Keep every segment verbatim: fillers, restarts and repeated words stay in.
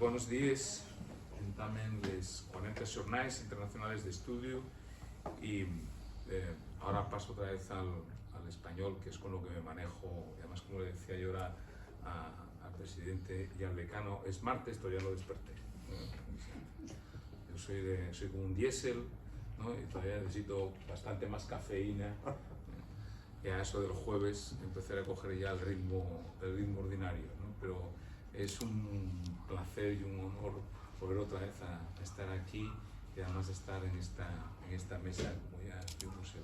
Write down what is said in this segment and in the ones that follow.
Bonos díes. Entamen les cuarenta Xornaes Internacionales d'Estudiu y, eh, ahora paso otra vez al, al español, que es con lo que me manejo, y además, como le decía yo ahora a, al presidente y al decano, es martes, todavía no desperté. Yo soy de, soy como un diésel, ¿no? Y todavía necesito bastante más cafeína. Y a eso del jueves empezaré a coger ya el ritmo, el ritmo ordinario, ¿no? Pero es un placer y un honor volver otra vez a, a estar aquí y además estar en esta, en esta mesa, como ya estuvimos el,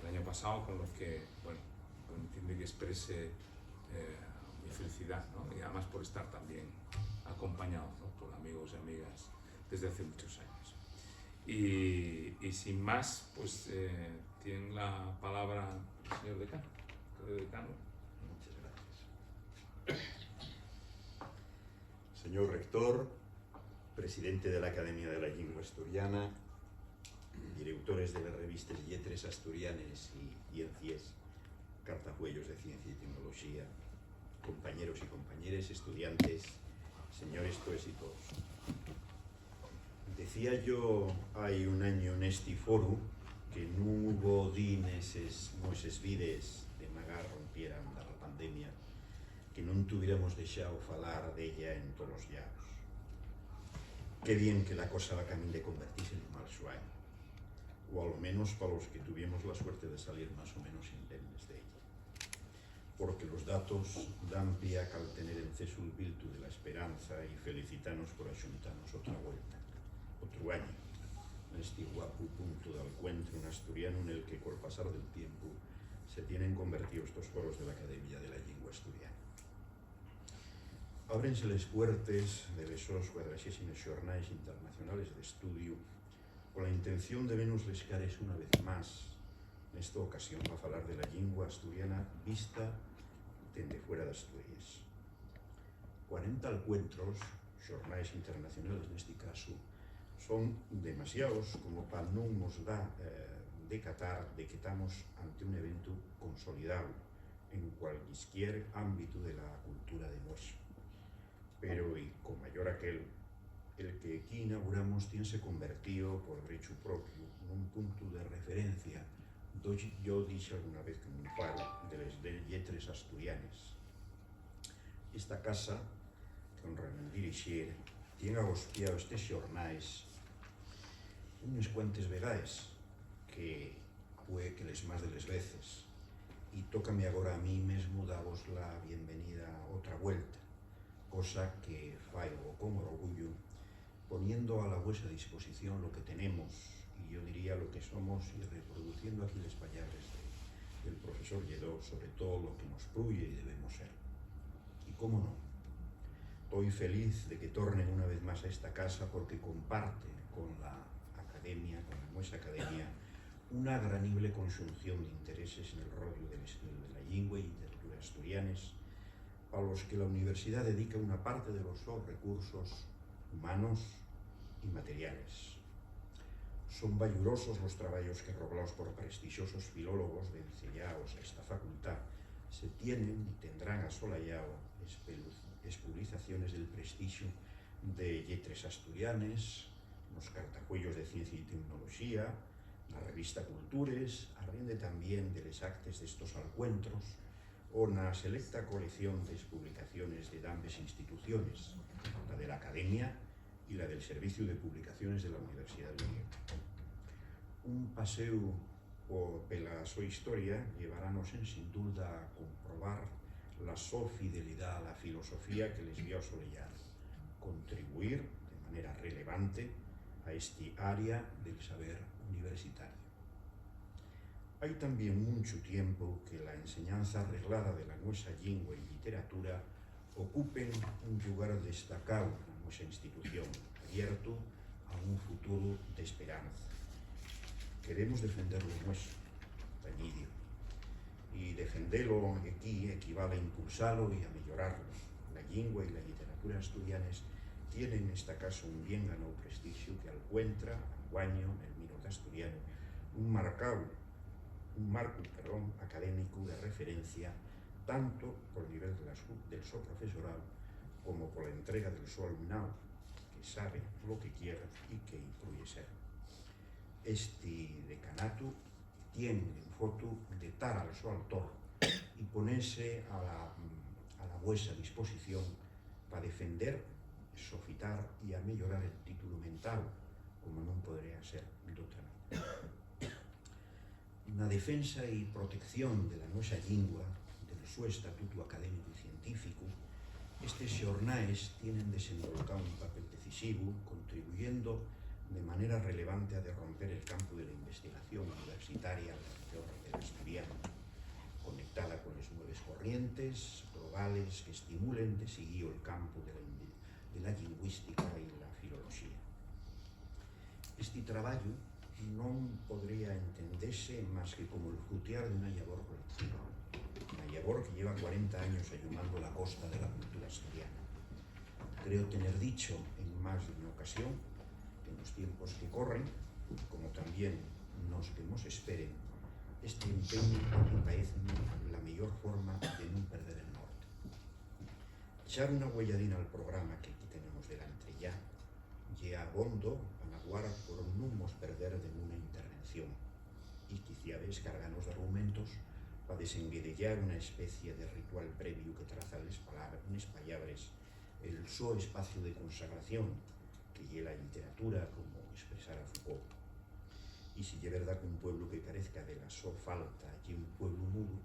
el año pasado, con los que, bueno, permitidme que exprese, eh, mi felicidad, ¿no? Y además por estar también acompañado, ¿no?, por amigos y amigas desde hace muchos años. Y, y sin más, pues, eh, tiene la palabra el señor decano. Señor decano. Muchas gracias. Señor rector, presidente de la Academia de la Llingua Asturiana, directores de les revistes Lletres Asturianes y Lliencies, Cartafuellos de Ciencia y Tecnoloxía, compañeros y compañeres, estudiantes, señores toes y toos. Decía yo hai un año nesti foru que nun hubo dí neses nueses vides de magar rompieran da la pandemia que nun tuviéramos dexao falar d'ella en tolos llaos. Qué bien que la cosa va camín de convertise nun mal suañu, o a lo menos pa los que tuviemos la suerte de salir más o menos indemnes d'ella. Porque los datos dan pie a caltener encesu el viltu de la esperanza y felicitanos por axuntanos otra vuelta, otru añu, nesti guapu puntu d'alcuentru n'asturianu nel que, col pasar del tiempu, se tienen convertío estos foros de l'Academia de la Llingua Asturiana. Ábrense les puertes de les sos cuadraxésimes Xornaes Internacionales d'Estudiu con la intención de venos les cares una vez más, nesta ocasión pa falar de la llingua asturiana vista dende fuera d'Asturies. Cuarenta alcuentros, xornaes internacionales nesti casu, son demasiaos como pa nun mos da, eh, de catar de que tamos ante un eventu consolidao en cualquier ámbitu de la cultura de nueso. Pero, y con mayor aquel, el que equí inauguramos tiense convertío, por drechu propiu, nun puntu de referencia, do-, yo dixi alguna vez que nun paro, de les de-, lletres asturianes. Esta casa, qu'honra nel dirixir, tien agospiao estes xornaes unes cuantes vegaes, que pue que les más de les veces, y tócame agora a mí mesmu davos la bienvenida otra vuelta, cosa que faigo con orgullu, poniendo a la vuesa disposición lo que tenemos, y yo diría lo que somos, y reproduciendo aquí les pallabres de, del profesor Lledó, sobre todo lo que nos pruye y debemos ser. Y cómo no, toi feliz de que tornen una vez más a esta casa porque comparte con la academia, con la nuesa academia, una granible conxunción d'intereses nel rollu del estudiu de la llingua y lliteratura asturianes, pa los que la universidá dedica una parte de los sos recursos humanos y materiales. Son bayurosos los trabayos que, roblaos por prestixosos filólogos venceyaos a esta facultá, se tienen y tendrán asolayao les pelu-, les publicaciones del prestixu de Lletres Asturianes, los cartacuellos de Ciencia y Tecnoloxía, la revista Cultures, arriende tamién de les actes d'estos alcuentros, o na selecta colección des publicaciones de dambes instituciones, la de l'Academia y la del Serviciu de Publicaciones de la Universidá d'Uvier. Un paséu po, pela so historia llevarános ensin dulda a comprobar la so fidelidá a la filosofía que les vio asoleyar, contribuir de manera relevante a esti área del saber universitariu. Hai tamién munchu tiempu que la enseñanza reglada de la nuesa llingua y lliteratura ocupen un llugar destacáu na nuesa institución, abiertu a un futuru d'esperanza. Queremos defender lo nueso, tañidio, y defendelo equí equivale a impulsalo y a meyoralo. La llingua y la lliteratura asturianes tienen nesta casa un bien ganáu prestixu que alcuentra, anguaño, nel miro d'asturianu, un marcáu, un marcu, perdón, académicu de referencia, tanto pol nivel de la su-, del so profesoráu, como pola entrega del so alumnáu, que sabe lo que quier y que-y pruye ser. Esti decanatu tien en fotu de tar al so autor y ponese a la, a la vuesa disposición pa defender, sofitar y ameyorar el títulu mentao, como nun podría ser d'otra manera. Na defensa y protección de la nuesa llingua, del so estatutu académicu y científicu, estes xornaes tienen desenvolcao un papel decisivu, contribuyendo de manera relevante a derromper el campu de la investigación universitaria alrededor del asturianu, conectada con les nueves corrientes globales que estimulen de siguío el campu de la inve-, de la llingüística y la filoloxía. Esti trabayu non podría entendese más que como el frutiar d'una llabor colectiva, una llabor que lleva cuarenta años ayumando la costa de la cultura asturiana. Creo tener dicho en más d'una ocasión que nos tiempos que corren, como tamién nos que mos esperen, esti empeñu me paezme la meyor forma de nun perder el norte. Echar una güeyadina al programa que aquí tenemos delantre ya, ye abondo pa naguar por nun mos perder de nuna intervención, y quiciabes carganos d'argumentos pa desenguedeyar una especie de ritual previu que traza les palab-, les pallabres el so espaciu de consagración, que ye la lliteratura, como expresara Foucault. Y si ye verdá qu'un pueblu que carezca de la so falta ye un pueblu mudu,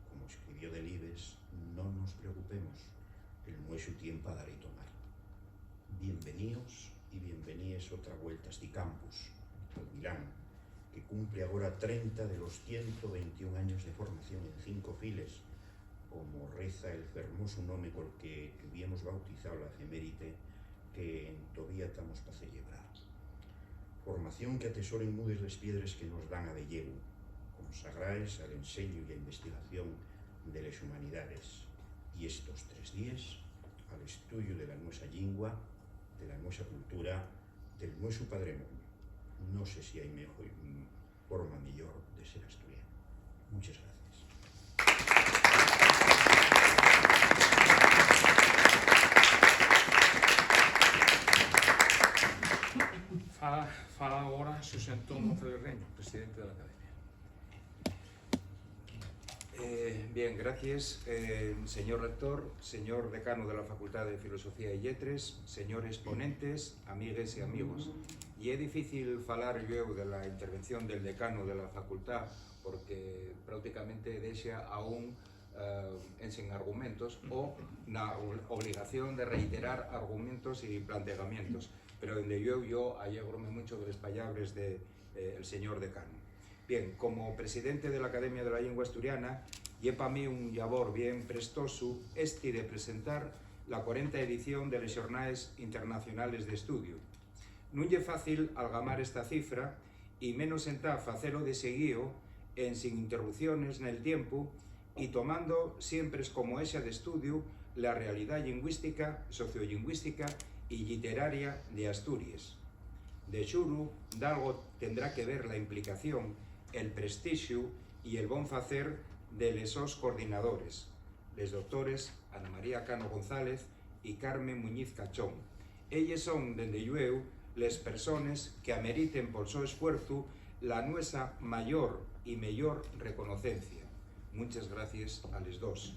como escribió Delibes, non nos preocupemos, el nuesu tien pa dar y tomar. Bienveníos y bienveníes otra vuelta a esti campus, al Milán, que cumple agora trenta de los ciento veintiún años de formación en cinco files, como reza el fermosu nome col que tuviemos bautizao la efeméride que entovía tamos pa celebrar. Formación que atesoren mudes les piedres que nos dan abellegu, consagraes al enseñu y a investigación de les humanidades, y estos tres díes al estudiu de la nuesa llingua, de la nuesa cultura, del nuesu padremoniu. No sé si hai mejo-, forma meyor de ser asturiano. Muchas gracias. Fala, fala agora Xosé Antón González Reño, presidente de la Academia. Eh, bien, gracies, eh, señor rector, señor decano de la Facultad de Filosofía y Lletres, señores ponentes, amigues y amigos. Ye difícil falar llueu de la intervención del decano de la facultad, porque práuticamente dexa a un, eh, ensin argumentos o na ob-, obligación de reiterar argumentos y planteamientos. Pero, dende llueu, yo alégrome muncho de les pallabres de, eh, el señor decano. Bien, como presidente de la Academia de la Llingua Asturiana, ye pa mí un llabor bien prestosu esti de presentar la cuarenta edición de les Xornaes Internacionales d'Estudiu. Nun ye fácil algamar esta cifra, y menos entá facelo de seguío, ensin interrupciones nel tiempu, y tomando siempres como exa d'estudiu la realidá llingüística, sociollingüística y lliteraria de Asturies. De xuru, dalgo tendrá que ver la implicación, el prestixiu y el bon facer de les sos coordinadores, les doctores Ana María Cano González y Carmen Muñiz Cachón. Elles son, dende llueu, les persones que ameriten pol so esfuerzu la nuesa mayor y meyor reconocencia. Munches gracies a les dos.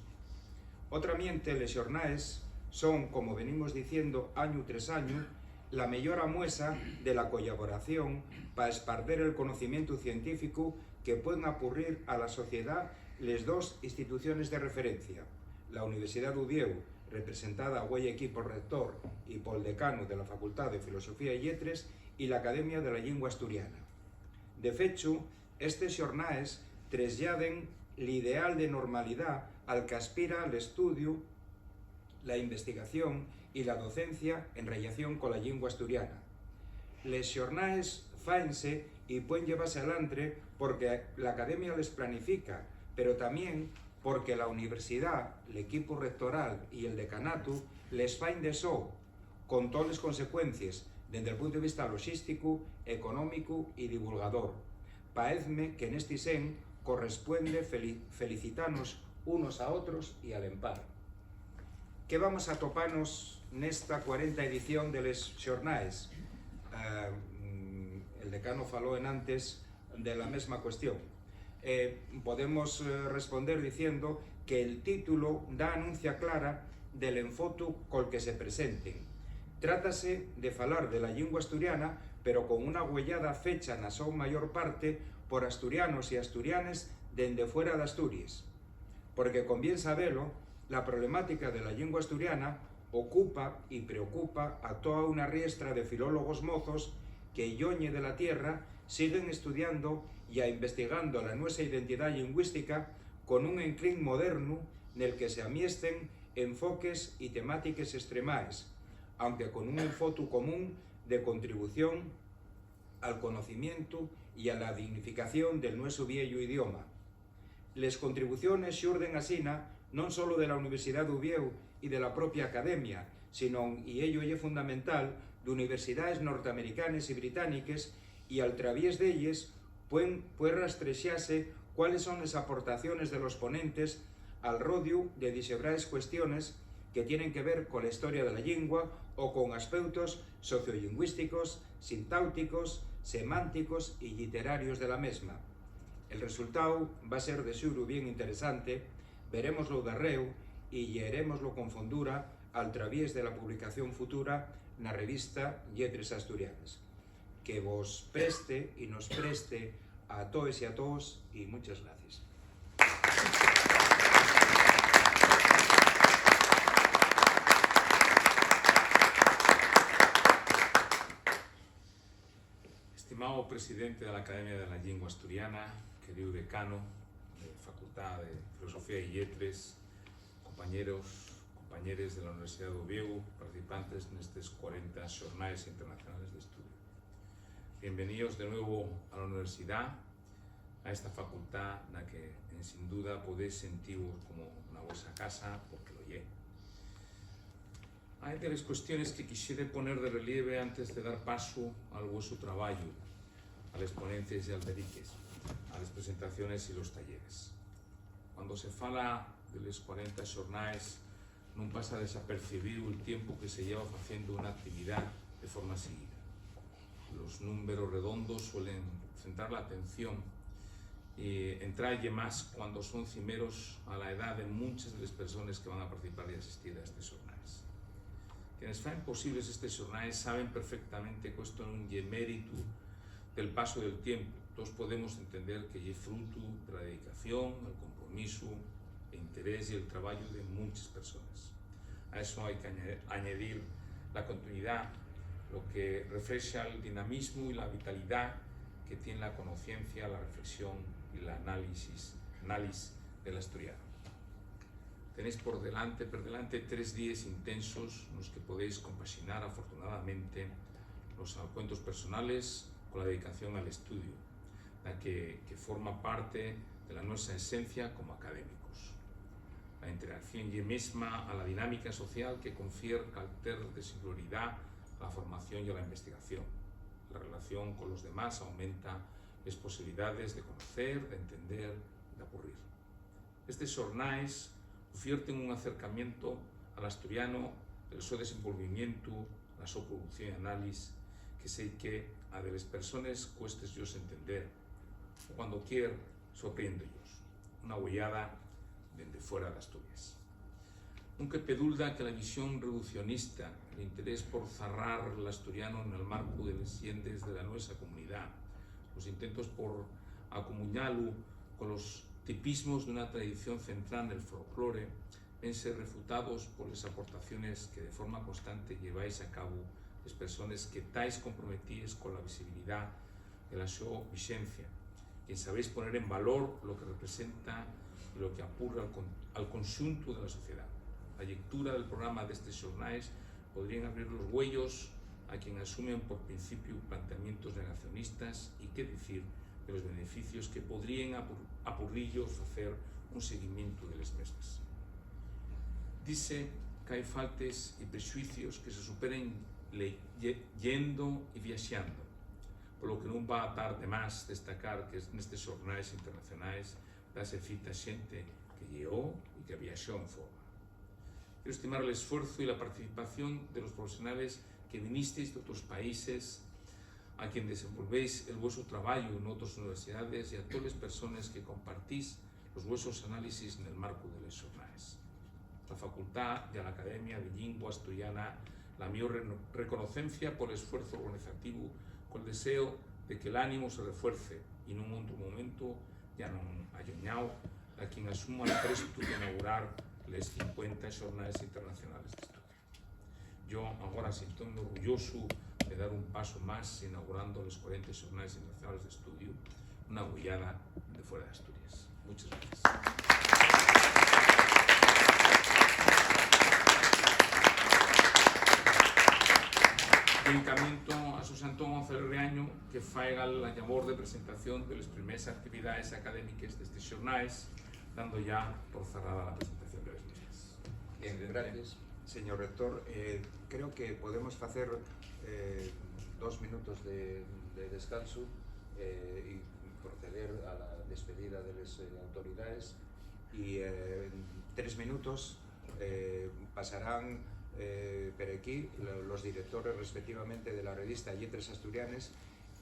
Otramiente, les xornaes son, como venimos diciendo añu tres añu, la meyor amuesa de la collaboración pa esparder el conocimientu científicu que puen apurrir a la sociedá les dos instituciones de referencia, la Universidá d'Uviéu, representada güei equí pol rector y pol decanu de la Facultá de Filosofía y Lletres, y la Academia de la Llingua Asturiana. De fechu, estes xornaes treslladen l'ideal de normalidá al qu'aspira l'estudiu, la investigación y la docencia en rellación cola llingua asturiana. Les xornaes fáense y puen llevase alantre porque l'Academia les planifica, pero tamién porque la universidá, l'equipu rectoral y el decanatu les faen de so, con toles consecuencies dende el puntu de vista loxísticu, económicu y divulgador. Paezme que nesti sen correspuende feli-, felicitanos unos a otros y alempar. ¿Qué vamos atopanos nesta cuarenta edición de les xornaes? Eh, mm, el decano faló enantes de la mesma cuestión. Eh, podemos, eh, responder diciendo que el título da anuncia clara del enfotu col que se presenten. Trátase de falar de la llingua asturiana, pero con una güeyada fecha na so mayor parte por asturianos y asturianes dende fuera d'Asturies. Porque, con bien sabelo, la problemática de la llingua asturiana ocupa y preocupa a toa una riestra de filólogos mozos que, lloñe de la tierra, siguen estudiando ya investigando la nuesa identidá llingüística con un enclín modernu nel que se amiesten enfoques y temátiques estremaes, aunque con un enfotu común de contribución al conocimientu y a la dignificación del nuesu vieyu idioma. Les contribuciones xurden asina non solo de la Universidá d'Uviéu y de la propia Academia, sinón, y ello ye fundamental, d'universidaes norteamericanes y britániques, y al traviés d'elles puen, pue rastrexase cuáles son les aportaciones de los ponentes al rodiu de dixebraes cuestiones que tienen que ver cola historia de la llingua o con aspeutos sociolingüísticos, sintáuticos, semánticos y lliterarios de la mesma. El resultáu va ser de xuru bien interesante, verémoslo darréu y lleerémoslo con fondura al traviés de la publicación futura na revista Lletres Asturianes. Que vos preste y nos preste a toes y a toos, y muchas gracias. Estimao presidente de la Academia de la Llingua Asturiana, queríu decano de Facultá de Filosofía y Lletres, compañeros, compañeres de la Universidá d'Uviéu, participantes nestes cuarenta Xornaes Internacionales d'Estudiu. Bienveníos de nuevo a la universidá, a esta facultá na que, en sin duda, podéis sentíos como na vuesa casa, porque lo ye. Hai de les cuestiones que quixere poner de relieve antes de dar pasu al vuesu trabayu, a les ponencies y alberiques, a les presentaciones y los talleres. Cuando se fala de les cuarenta xornaes, nun pasa desapercibíu el tiempu que se lleva faciendo una actividá de forma seguida. Los númberos redondos suelen centrar la atención y entralle más cuando son cimeros a la edá de munches de les persones que van a participar y asistir a estes xornaes. Quienes faen posibles estes xornaes saben perfectamente qu'esto nun ye méritu del pasu del tiempu. Toos podemos entender que ye frutu de la dedicación, el compromisu, el interés y el trabayu de munches persones. A eso hai que añe-, añedir la continuidá, lo que reflexa el dinamismu y la vitalidá que tien la conociencia, la reflexión y l'análisis, análisis del asturiano. Tenéis por delante, per delante, tres díes intensos nos que podéis compaxinar, afortunadamente, los alcuentos personales cola dedicación al estudiu, la que, que forma parte de la nuesa esencia como académicos. La interacción ye mesma a la dinámica social que confier calter de singularidá a la formación y a la investigación. La relación con los demás aumenta les posibilidades de conocer, d'entender, d'apurrir. Estes xornaes ufierten un acercamiento al asturiano, el so desenvolvimientu, la so producción y análise, que seique a de les persones cuéstesllos entender, o cuando quier, sorpriéndeyos. Una güeyada dende fuera d'Asturies. Nun quepa dulda que la visión reduccionista, l'interés por zarrar l'asturiano nel marcu de les lleyendes de la nuesa comunidá, los intentos por acumuñalu colos tipismos d'una tradición centrá nel folclore, ven ser refutados poles aportaciones que de forma constante lleváis a cabu les persones que tais comprometíes cola visibilidá de la so vixencia, quien sabéis poner en valor lo que representa y lo que apurre al con-, al conxuntu de la sociedá. La llectura del programa d'estes xornaes podríen abrir los güeyos a quien asumen por principiu planteamientos negacionistas y qué dicir de los beneficios que podríen apur-, apurrillos facer un seguimientu de les mesmes. Dice qu'hai faltes y prexuicios que se superen le-, ye-, yendo y viaxando, polo que nun va a tar de más destacar que nestes xornaes internacionales dase cita xente que lleó y que viaxó en forma. Quiero estimar l'esfuerzu y la participación de los profesionales que vinisteis d'otros países, a quien desenvolvéis el vueso trabayu n'otres universidades y a toles persones que compartís los vuesos análisis nel marcu de les xornaes. La Facultá ya l'Academia Bilingüe Asturiana la mio reno-, reconocencia pol esfuerzu organizativu, col deseo de que l'ánimu se refuerce y nun otru momentu ya non alluñao, a quien asuma el prestu d'inaugurar les cincuenta Xornaes Internacionales d'Estudiu. Yo agora siéntome orgullosu de dar un pasu más inaugurando les cuarenta Xornaes Internacionales d'Estudiu, una güeyada de fuera d'Asturias. Muchas gracias. Y encamiento a Xosé Antón González Riaño que faiga la llabor de presentación de les primeres actividaes académiques d'estes xornaes, dando ya por cerrada la presentación de les mesas. Bien, gracias. Señor rector, eh, creo que podemos facer, eh, dos minutos de, de descanso, eh, y proceder a la despedida de les, eh, autoridades. Y, eh, en tres minutos, eh, pasarán, eh, per aquí lo-, los directores respectivamente de la revista Lletres Asturianes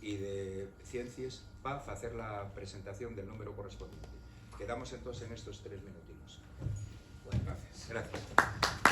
y de Ciencies pa facer la presentación del número correspondiente. Quedamos entonces en estos tres minutinos. Bueno, gracias. Gracias.